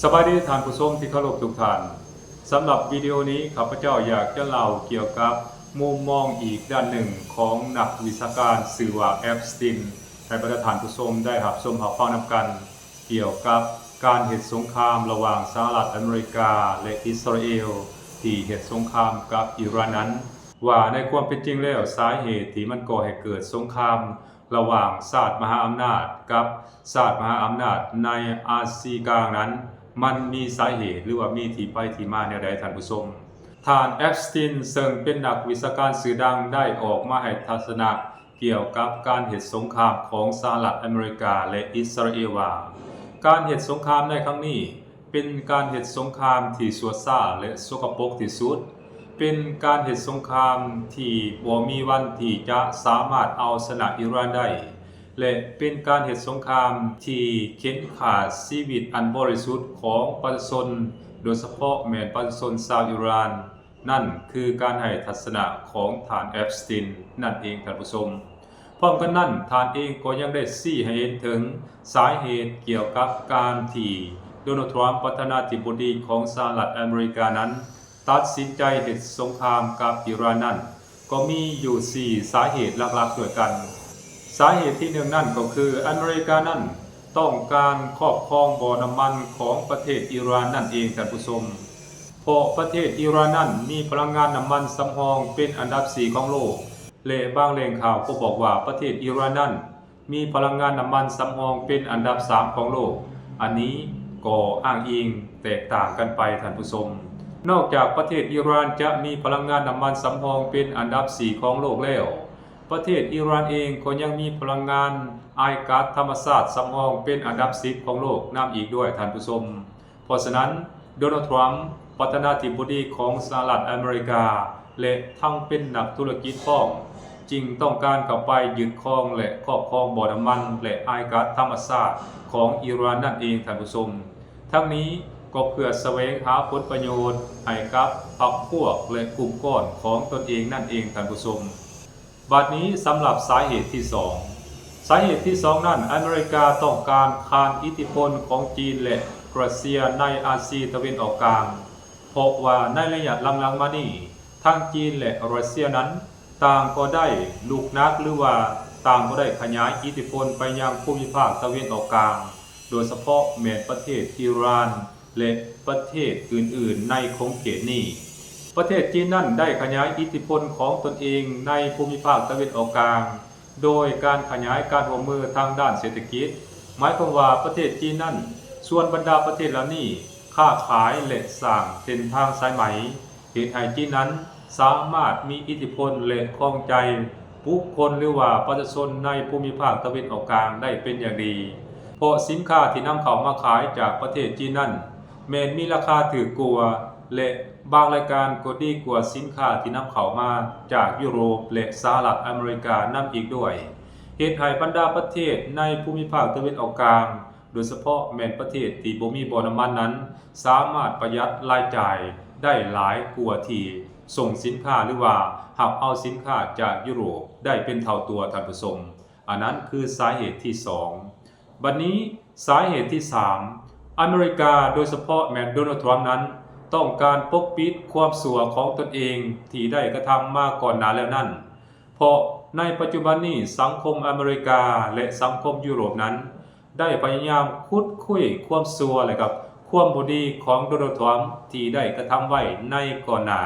ສະບາຍດີທ່ານຜູ້ຊົມທີ່ເຄົາລົບທຸກທ່ານ. ສຳລັບວິດີໂອນີ້ ຂ້າພະເຈົ້າຢາກຈະເລົ່າກ່ຽວກັບມຸມມອງອີກດ້ານໜຶ່ງຂອງນັກວິຊາການຊື່ວ່າ Epstein ໃຫ້ບັນດາທ່ານຜູ້ຊົມໄດ້ຮັບຊົມຮັບຟັງນຳກັນ ກ່ຽວກັບການເຮັດສົງຄາມລະຫວ່າງສະຫະລັດອາເມລິກາ ແລະ ອິດສະຣາເອລ ທີ່ເຮັດສົງຄາມກັບອີຣານນັ້ນ ວ່າໃນຄວາມເປັນຈິງແລ້ວ ສາເຫດທີ່ມັນກໍ່ໃຫ້ເກີດສົງຄາມ ລະຫວ່າງຊາດມະຫາອຳນາດກັບຊາດມະຫາອຳນາດໃນອາຊີກາງນັ້ນ ມັນມີສາເຫດ ຫຼືວ່າມີທີ່ໄປທີ່ມາແນວໃດທ່ານຜູ້ຊົມ. ທ່ານ Epstein ເຊິ່ງເປັນນັກວິຊາການຊື່ດັງ ໄດ້ອອກມາໃຫ້ທັດສະນະກ່ຽວກັບການເຮັດສົງຄາມຂອງສະຫະລັດອາເມລິກາ ແລະ ອິດສະຣາເອລວ່າ ການເຮັດສົງຄາມໃນຄັ້ງນີ້ ເປັນການເຮັດສົງຄາມທີ່ຊົ່ວຊ້າ ແລະ ສົກກະປົກທີ່ສຸດ, ເປັນການເຮັດສົງຄາມທີ່ບໍ່ມີວັນທີ່ຈະສາມາດເອົາຊະນະອີຣານໄດ້ ແລະ ເປັນການເຮັດສົງຄາມທີ່ເຂັນຂ້າຊີວິດອັນບໍລິສຸດຂອງປະຊາຊົນ, ໂດຍສະເພາະແມ່ນປະຊາຊົນຊາວອີຣານ. ນັ້ນຄືການໃຫ້ທັດສະນະຂອງທ່ານ Epstein ນັ້ນເອງທ່ານຜູ້ຊົມ. ພ້ອມກັນນັ້ນ, ທ່ານເອງກໍຍັງໄດ້ຊີ້ໃຫ້ເຫັນເຖິງສາເຫດກ່ຽວກັບການທີ່ Donald Trump ປະທານາທິບໍດີຂອງສະຫະລັດອາເມລິການັ້ນ ຕັດສິນໃຈເຮັດສົງຄາມກັບອີຣານນັ້ນ ກໍມີຢູ່ສີ່ສາເຫດຫຼັກໆດ້ວຍກັນ. ສາເຫດທີໜຶ່ງນັ້ນກໍຄື ອາເມລິການັ້ນຕ້ອງການຄອບຄອງບໍ່ນ້ຳມັນຂອງປະເທດອີຣານນັ້ນເອງທ່ານຜູ້ຊົມ. ເພາະປະເທດອີຣານນັ້ນມີພະລັງງານນ້ຳມັນສຳຮອງເປັນອັນດັບສີ່ຂອງໂລກ ແລະ ບາງແຫຼ່ງຂ່າວກໍບອກວ່າປະເທດອີຣານນັ້ນມີພະລັງງານນ້ຳມັນສຳຮອງເປັນອັນດັບສາມຂອງໂລກ. ອັນນີ້ກໍອ້າງອີງແຕກຕ່າງກັນໄປທ່ານຜູ້ຊົມ. ນອກຈາກປະເທດອີຣານຈະມີພະລັງງານນ້ຳມັນສຳຮອງເປັນອັນດັບສີ່ຂອງໂລກແລ້ວ, ປະເທດອີຣານເອງກໍຍັງມີພະລັງງານອາຍກາດທຳມະຊາດສຳຮອງເປັນອັນດັບສິບຂອງໂລກນຳອີກດ້ວຍທ່ານຜູ້ຊົມ. ເພາະສະນັ້ນ ໂດນັລ ທຣຳ ປະທານາທິບໍດີຂອງສະຫະລັດອາເມລິກາ ແລະ ທັງເປັນນັກທຸລະກິດພ້ອມ ຈຶ່ງຕ້ອງການເຂົ້າໄປຍຶດຄອງ ແລະ ຄອບຄອງບໍ່ນ້ຳມັນ ແລະ ອາຍກາດທຳມະຊາດຂອງອີຣານນັ້ນເອງທ່ານຜູ້ຊົມ. ທັງນີ້ກໍເພື່ອສະແຫວງຫາຜົນປະໂຫຍດໃຫ້ກັບພັກພວກ ແລະ ກຸ່ມກ້ອນຂອງຕົນເອງນັ້ນເອງທ່ານຜູ້ຊົມ. ບາດນີ້ສຳລັບສາເຫດທີສອງ. ສາເຫດທີສອງນັ້ນ ອາເມລິກາຕ້ອງການຄານອິດທິພົນຂອງຈີນ ແລະ ຣັດເຊຍໃນອາຊີຕາເວັນອອກກາງ, ເພາະວ່າໃນໄລຍະຫຼັງໆມານີ້ ທັງຈີນ ແລະ ຣັດເຊຍນັ້ນ ຕ່າງກໍໄດ້ລຸກໜັກ ຫຼືວ່າຕ່າງກໍໄດ້ຂະຫຍາຍອິດທິພົນໄປຍັງພູມິພາກຕາເວັນອອກກາງ, ໂດຍສະເພາະແມ່ນປະເທດອີຣານ ແລະ ປະເທດອື່ນໆໃນຂົງເຂດນີ້. ປະເທດຈີນນັ້ນໄດ້ຂະຫຍາຍອິດທິພົນຂອງຕົນເອງໃນພູມິພາກຕາເວັນອອກກາງ ໂດຍການຂະຫຍາຍການຮ່ວມມືທາງດ້ານເສດຖະກິດ, ໝາຍຄວາມວ່າປະເທດຈີນນັ້ນຊວນບັນດາປະເທດເຫຼົ່ານີ້ຄ້າຂາຍ ແລະ ສ້າງເສັ້ນທາງສາຍໄໝ, ເຮັດໃຫ້ຈີນນັ້ນສາມາດມີອິດທິພົນ ແລະ ຄອງໃຈບຸກຄົນ ຫຼືວ່າປະຊາຊົນໃນພູມິພາກຕາເວັນອອກກາງໄດ້ເປັນຢ່າງດີ, ເພາະສິນຄ້າທີ່ນຳເຂົ້າມາຂາຍຈາກປະເທດຈີນນັ້ນ ແມ່ນມີລາຄາຖືກກວ່າ ແລະ ບາງລາຍການກໍດີກວ່າສິນຄ້າທີ່ນຳເຂົ້າມາຈາກຢູໂຣບ ແລະ ສະຫະລັດອາເມລິການຳອີກດ້ວຍ, ເຮັດໃຫ້ບັນດາປະເທດໃນພູມິພາກຕາເວັນອອກກາງ, ໂດຍສະເພາະແມ່ນປະເທດທີ່ບໍ່ມີບໍ່ນ້ຳມັນນັ້ນ ສາມາດປະຢັດລາຍຈ່າຍໄດ້ຫຼາຍກວ່າທີ່ສົ່ງສິນຄ້າ ຫຼືວ່າຮັບເອົາສິນຄ້າຈາກຢູໂຣບໄດ້ເປັນເທົ່າຕົວ, ທ່ານຜູ້ຊົມ. ອັນນັ້ນຄືສາເຫດທີສອງ. ບັດນີ້ສາເຫດທີສາມ, ອາເມລິກາ ໂດຍສະເພາະແມ່ນໂດນັລ ທຣຳ ນັ້ນ ຕ້ອງການປົກປິດຄວາມຊົ່ວຂອງຕົນເອງທີ່ໄດ້ກະທຳມາກ່ອນໜ້າແລ້ວນັ້ນ, ເພາະໃນປັດຈຸບັນນີ້ສັງຄົມອາເມລິກາ ແລະ ສັງຄົມຢູໂຣບນັ້ນ ໄດ້ພະຍາຍາມຂຸດຄຸຍຄວາມຊົ່ວ ແລະ ກັບຄວາມບໍ່ດີຂອງໂດນັລ ທຣຳ ທີ່ໄດ້ກະທຳໄວ້ໃນກ່ອນໜ້າ,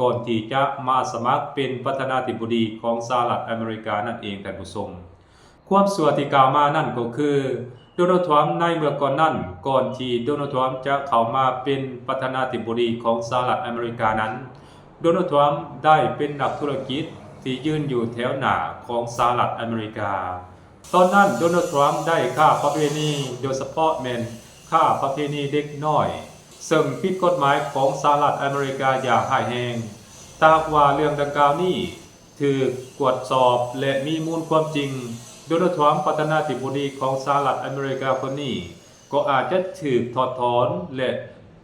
ກ່ອນທີ່ຈະມາສະໝັກເປັນປະທານາທິບໍດີຂອງສະຫະລັດອາເມລິການັ້ນເອງ, ທ່ານຜູ້ຊົມ. ຄວາມຊົ່ວທີ່ກ່າວມານັ້ນກໍຄື ໂດນັລ ທຣຳ ໃນເມື່ອກ່ອນນັ້ນ, ກ່ອນທີ່ໂດນັລ ທຣຳ ຈະເຂົ້າມາເປັນປະທານາທິບໍດີຂອງສະຫະລັດອາເມລິການັ້ນ, ໂດນັລ ທຣຳ ໄດ້ເປັນນັກທຸລະກິດທີ່ຢືນຢູ່ແຖວໜ້າຂອງສະຫະລັດອາເມລິກາ. ຕອນນັ້ນ ໂດນັລ ທຣຳ ໄດ້ຄ້າປະເວນີ, ໂດຍສະເພາະແມ່ນຄ້າປະເວນີເດັກນ້ອຍ, ເຊິ່ງຜິດກົດໝາຍຂອງສະຫະລັດອາເມລິກາຢ່າງຮ້າຍແຮງ. ຖ້າຫາກວ່າເລື່ອງດັ່ງກ່າວນີ້ ຖືກກວດສອບ ແລະ ມີມູນຄວາມຈິງ, ໂດນັລ ທຣຳ ປະທານາທິບໍດີຂອງສະຫະລັດອາເມລິກາຄົນນີ້ ກໍອາດຈະຖືກຖອດຖອນ ແລະ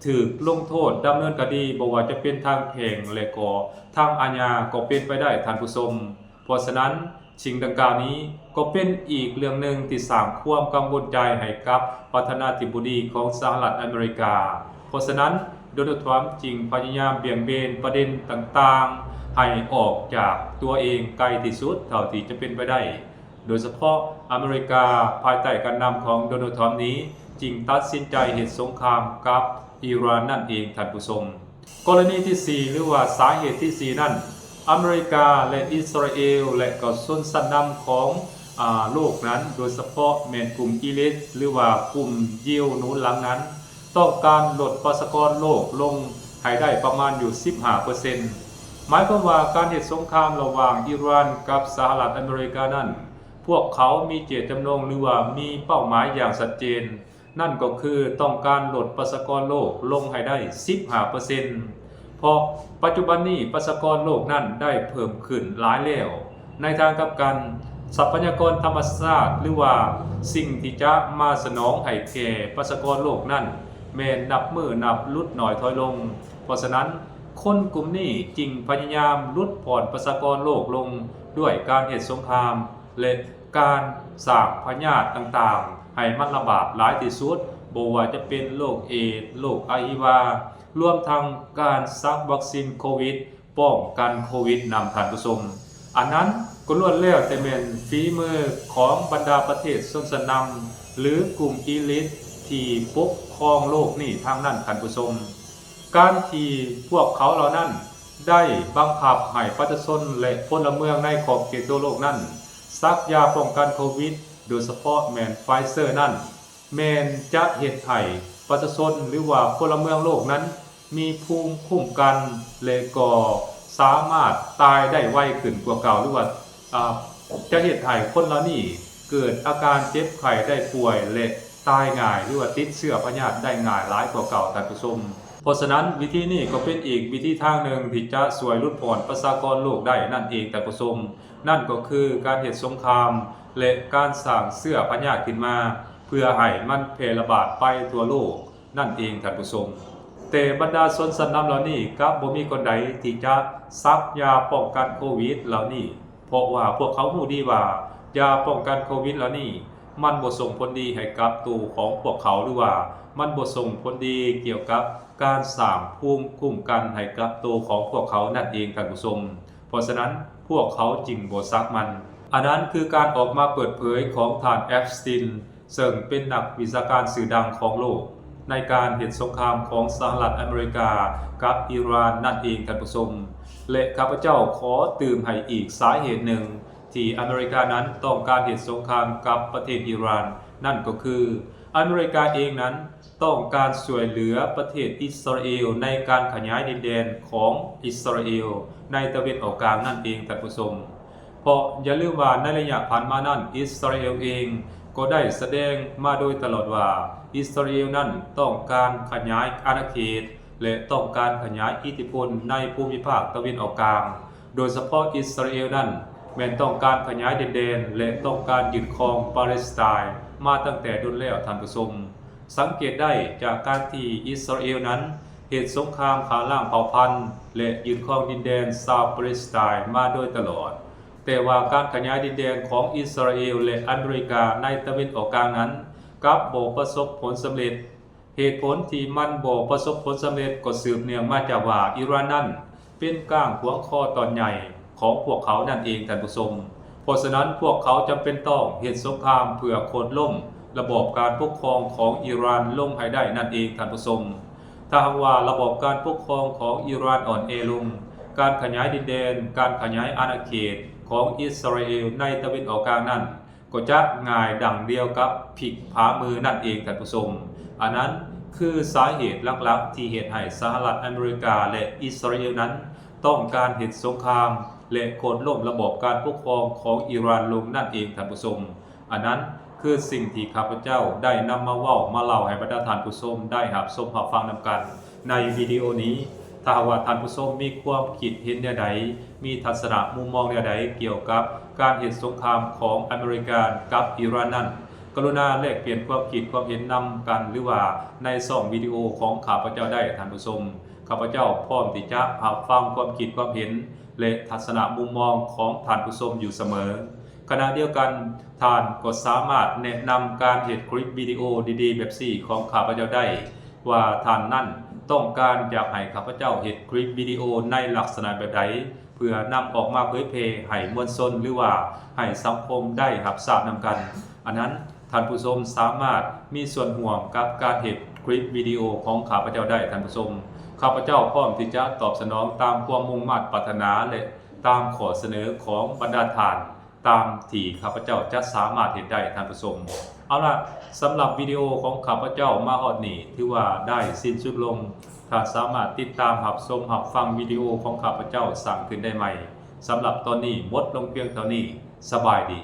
ຖືກລົງໂທດດຳເນີນຄະດີ, ບໍ່ວ່າຈະເປັນທາງແພ່ງ ແລະ ກໍທາງອາຍາກໍເປັນໄປໄດ້, ທ່ານຜູ້ຊົມ. ເພາະສະນັ້ນ, ສິ່ງດັ່ງກ່າວນີ້ ກໍເປັນອີກເລື່ອງໜຶ່ງທີ່ສ້າງຄວາມກັງວົນໃຈໃຫ້ກັບປະທານາທິບໍດີຂອງສະຫະລັດອາເມລິກາ. ເພາະສະນັ້ນ, ໂດນັລ ທຣຳ ຈຶ່ງພະຍາຍາມບຽງເບນປະເດັນຕ່າງໆ ໃຫ້ອອກຈາກຕົວເອງໄກທີ່ສຸດເທົ່າທີ່ຈະເປັນໄປໄດ້. ໂດຍສະເພາະອາເມລິກາພາຍໃຕ້ການນຳຂອງໂດນັລ ທຣຳນີ້ ຈຶ່ງຕັດສິນໃຈເຮັດສົງຄາມກັບອີຣານນັ້ນເອງ, ທ່ານຜູ້ຊົມ. ກໍລະນີທີສີ່ ຫຼືວ່າສາເຫດທີສີ່ນັ້ນ, ອາເມລິກາ ແລະ ອິດສະຣາເອລ ແລະ ກໍຊົນຊັ້ນນຳຂອງ ອາ ໂລກນັ້ນ, ໂດຍສະເພາະແມ່ນກຸ່ມອີລິດ ຫຼືວ່າກຸ່ມຢິວໜູນຫຼັງນັ້ນ, ຕ້ອງການລົດປະຊາກອນໂລກລົງໃຫ້ໄດ້ປະມານຢູ່ສິບຫ້າເປີເຊັນ. ໝາຍຄວາມວ່າການເຮັດສົງຄາມລະຫວ່າງອີຣານກັບສະຫະລັດອາເມລິການັ້ນ, ພວກເຂົາມີເຈດຈຳນົງ ຫຼືວ່າມີເປົ້າໝາຍຢ່າງຊັດເຈນ, ນັ້ນກໍຄືຕ້ອງການລົດປະຊາກອນໂລກລົງໃຫ້ໄດ້ສິບຫ້າເປີເຊັນ ເພາະປັດຈຸບັນນີ້ປະຊາກອນໂລກນັ້ນໄດ້ເພີ່ມຂຶ້ນຫຼາຍແລ້ວ. ໃນທາງກັບກັນ, ຊັບພະຍາກອນທຳມະຊາດ ຫຼືວ່າສິ່ງທີ່ຈະມາສະໜອງໃຫ້ແກ່ປະຊາກອນໂລກນັ້ນ ແມ່ນນັບມື້ນັບຫຼຸດໜ້ອຍຖອຍລົງ. ເພາະສະນັ້ນ, ຄົນກຸ່ມນີ້ຈຶ່ງພະຍາຍາມຫຼຸດຜ່ອນປະຊາກອນໂລກລົງດ້ວຍການເຮັດສົງຄາມ ແລະ ການສ້າງພະຍາດຕ່າງໆໃຫ້ມັນລະບາດຫຼາຍທີ່ສຸດ, ບໍ່ວ່າຈະເປັນໂລກເອດ, ໂລກອະຫິວາ, ລວມທັງການສັກວັກຊີນໂຄວິດ ປ້ອງກັນໂຄວິດນຳ, ທ່ານຜູ້ຊົມ. ອັນນັ້ນກໍລ້ວນແລ້ວແຕ່ແມ່ນຝີມືຂອງບັນດາປະເທດຊົນຊັ້ນນຳ ຫຼື ກຸ່ມອີລິດທີ່ປົກຄອງໂລກນີ້ທັງນັ້ນ, ທ່ານຜູ້ຊົມ. ການທີ່ພວກເຂົາເຫຼົ່ານັ້ນໄດ້ບັງຄັບໃຫ້ປະຊາຊົນ ແລະ ພົນລະເມືອງໃນຂອບເຂດທົ່ວໂລກນັ້ນ ສັກຢາປ້ອງກັນໂຄວິດ, ໂດຍສະເພາະແມ່ນໄຟເຊີນັ້ນ, ແມ່ນຈະເຮັດໃຫ້ປະຊາຊົນ ຫຼືວ່າພົນລະເມືອງໂລກນັ້ນ ມີພູມຄຸ້ມກັນ ແລະ ກໍສາມາດຕາຍໄດ້ໄວຂຶ້ນກວ່າເກົ່າ ຫຼືວ່າ ອາ ຈະເຮັດໃຫ້ຄົນເຫຼົ່ານີ້ເກີດອາການເຈັບໄຂ້ໄດ້ປ່ວຍ ແລະ ຕາຍງ່າຍ ຫຼືວ່າຕິດເຊື້ອພະຍາດໄດ້ງ່າຍຫຼາຍກວ່າເກົ່າ, ທ່ານຜູ້ຊົມ. ເພາະສະນັ້ນ, ວິທີນີ້ກໍເປັນອີກວິທີທາງໜຶ່ງທີ່ຈະຊ່ວຍຫຼຸດຜ່ອນປະຊາກອນໂລກໄດ້ນັ້ນເອງ, ທ່ານຜູ້ຊົມ. ນັ້ນກໍຄືການເຮັດສົງຄາມ ແລະ ການສ້າງເຊື້ອພະຍາດຂຶ້ນມາ ເພື່ອໃຫ້ມັນແຜ່ລະບາດໄປທົ່ວໂລກນັ້ນເອງ, ທ່ານຜູ້ຊົມ. ແຕ່ບັນດາຊົນຊັ້ນນຳເຫຼົ່ານີ້ ກັບບໍ່ມີຄົນໃດທີ່ຈະສັກຢາປ້ອງກັນໂຄວິດເຫຼົ່ານີ້, ເພາະວ່າພວກເຂົາຮູ້ດີວ່າ ຢາປ້ອງກັນໂຄວິດເຫຼົ່ານີ້ ມັນບໍ່ສົ່ງຜົນດີໃຫ້ກັບໂຕຂອງພວກເຂົາ ຫຼືວ່າມັນບໍ່ສົ່ງຜົນດີກ່ຽວກັບການສ້າງພູມຄຸ້ມກັນໃຫ້ກັບໂຕຂອງພວກເຂົານັ້ນເອງ, ທ່ານຜູ້ຊົມ. ເພາະສະນັ້ນ, ພວກເຂົາຈຶ່ງບໍ່ສັກມັນ. ອັນນັ້ນຄືການອອກມາເປີດເຜີຍຂອງທ່ານ ແອັບສະຕິນ ເຊິ່ງເປັນນັກວິຊາການຊື່ດັງຂອງໂລກ ໃນການເຮັດສົງຄາມຂອງສະຫະລັດອາເມລິກາກັບອີຣານນັ້ນເອງ, ທ່ານຜູ້ຊົມ. ແລະ ຂ້າພະເຈົ້າຂໍຕື່ມໃຫ້ອີກສາເຫດໜຶ່ງ ທີ່ອາເມລິການັ້ນຕ້ອງການເຮັດສົງຄາມກັບປະເທດອີຣານ, ນັ້ນກໍຄື ອາເມລິກາເອງນັ້ນຕ້ອງການຊ່ວຍເຫຼືອປະເທດອິດສະຣາເອວໃນການຂະຫຍາຍດິນແດນຂອງອິດສະຣາເອວໃນຕາເວັນອອກກາງນັ້ນເອງ, ທ່ານຜູ້ຊົມ. ເພາະຢ່າລືມວ່າໃນໄລຍະຜ່ານມານັ້ນ, ອິດສະຣາເອວເອງກໍໄດ້ສະແດງມາໂດຍຕະຫຼອດວ່າ ອິດສະຣາເອວນັ້ນຕ້ອງການຂະຫຍາຍອານາເຂດ ແລະ ຕ້ອງການຂະຫຍາຍອິດທິພົນໃນພູມິພາກຕາເວັນອອກກາງ. ໂດຍສະເພາະອິດສະຣາເອວນັ້ນແມ່ນຕ້ອງການຂະຫຍາຍດິນແດນ ແລະ ຕ້ອງການຍຶດຄອງປາເລສໄຕນ໌ມາຕັ້ງແຕ່ດົນແລ້ວ, ທ່ານຜູ້ຊົມ. ສັງເກດໄດ້ຈາກການທີ່ອິດສະຣາເອວນັ້ນເຮັດສົງຄາມຂ້າລ້າງເຜົ່າພັນ ແລະ ຍຶດຄອງດິນແດນຊາວປາເລສໄຕນ໌ມາໂດຍຕະຫຼອດ. ແຕ່ວ່າການຂະຫຍາຍດິນແດນຂອງອິດສະຣາເອວ ແລະ ອາເມລິກາໃນຕາເວັນອອກກາງນັ້ນ ກັບບໍ່ປະສົບຜົນສຳເລັດ. ເຫດຜົນທີ່ມັນບໍ່ປະສົບຜົນສຳເລັດກໍສືບເນື່ອງມາຈາກວ່າ ອີຣານນັ້ນເປັນກ້າງຂວາງຄໍຕອນໃຫຍ່ຂອງພວກເຂົານັ້ນເອງ, ທ່ານຜູ້ຊົມ. ເພາະສະນັ້ນ, ພວກເຂົາຈຳເປັນຕ້ອງເຮັດສົງຄາມເພື່ອໂຄ່ນລົ້ມລະບອບການປົກຄອງຂອງອີຣານລົງໃຫ້ໄດ້ນັ້ນເອງ, ທ່ານຜູ້ຊົມ. ຖ້າຫາກວ່າລະບອບການປົກຄອງຂອງອີຣານອ່ອນແອລົງ, ການຂະຫຍາຍດິນແດນ, ການຂະຫຍາຍອານາເຂດຂອງອິດສະຣາເອວໃນຕາເວັນອອກກາງນັ້ນ ກໍຈະງ່າຍດັ່ງດຽວກັບພິກຜາມືນັ້ນເອງ, ທ່ານຜູ້ຊົມ. ອັນນັ້ນຄືສາເຫດຫຼັກໆທີ່ເຮັດໃຫ້ສະຫະລັດອາເມລິກາ ແລະ ອິດສະຣາເອວນັ້ນຕ້ອງການເຮັດສົງຄາມ ແລະ ໂຄ່ນລົ້ມລະບອບການປົກຄອງຂອງອີຣານລົງນັ້ນເອງ, ທ່ານຜູ້ຊົມ. ອັນນັ້ນຄືສິ່ງທີ່ຂ້າພະເຈົ້າໄດ້ນຳມາເວົ້າມາເລົ່າໃຫ້ບັນດາທ່ານຜູ້ຊົມໄດ້ຮັບຊົມຮັບຟັງນຳກັນໃນວິດີໂອນີ້. ຖ້າຫາກວ່າທ່ານຜູ້ຊົມມີຄວາມຄິດເຫັນແນວໃດ, ມີທັດສະນະມຸມມອງແນວໃດກ່ຽວກັບການເຮັດສົງຄາມຂອງອາເມລິກາກັບອີຣານນັ້ນ, ກະລຸນາແລກປ່ຽນຄວາມຄິດຄວາມເຫັນນຳກັນ ຫຼືວ່າໃນຊ່ອງວິດີໂອຂອງຂ້າພະເຈົ້າໄດ້, ທ່ານຜູ້ຊົມ. ຂ້າພະເຈົ້າພ້ອມທີ່ຈະຮັບຟັງຄວາມຄິດຄວາມເຫັນ ແລະ ທັດສະນະມຸມມອງຂອງທ່ານຜູ້ຊົມຢູ່ສະເໝີ. ຂະນະດຽວກັນ, ທ່ານກໍສາມາດແນະນຳການເຮັດຄລິບວິດີໂອດີໆແບບນີ້ຂອງຂ້າພະເຈົ້າໄດ້ ວ່າທ່ານນັ້ນຕ້ອງການຢາກໃຫ້ຂ້າພະເຈົ້າເຮັດຄລິບວິດີໂອໃນລັກສະນະແບບໃດ ເພື່ອນຳອອກມາເຜີຍແຜ່ໃຫ້ມວນຊົນ ຫຼືວ່າໃຫ້ສັງຄົມໄດ້ຮັບຊາບນຳກັນ. ອັນນັ້ນ, ທ່ານຜູ້ຊົມສາມາດມີສ່ວນຮ່ວມກັບການເຮັດຄລິບວິດີໂອຂອງຂ້າພະເຈົ້າໄດ້, ທ່ານຜູ້ຊົມ. ຂ້າພະເຈົ້າພ້ອມທີ່ຈະຕອບສະໜອງຕາມຄວາມມຸ່ງມາດປາດຖະໜາ ແລະ ຕາມຂໍ້ສະເໜີຂອງບັນດາທ່ານ ຕາມທີ່ຂ້າພະເຈົ້າຈະສາມາດເຮັດໄດ້, ທ່ານຜູ້ຊົມ. ເອົາລະ, ສຳລັບວິດີໂອຂອງຂ້າພະເຈົ້າມາຮອດນີ້ ຖືວ່າໄດ້ສິ້ນສຸດລົງ. ທ່ານສາມາດຕິດຕາມຮັບຊົມຮັບຟັງວິດີໂອຂອງຂ້າພະເຈົ້າສ້າງຂຶ້ນໄດ້ໃໝ່. ສຳລັບຕອນນີ້ໝົດລົງພຽງເທົ່ານີ້. ສະບາຍດີ.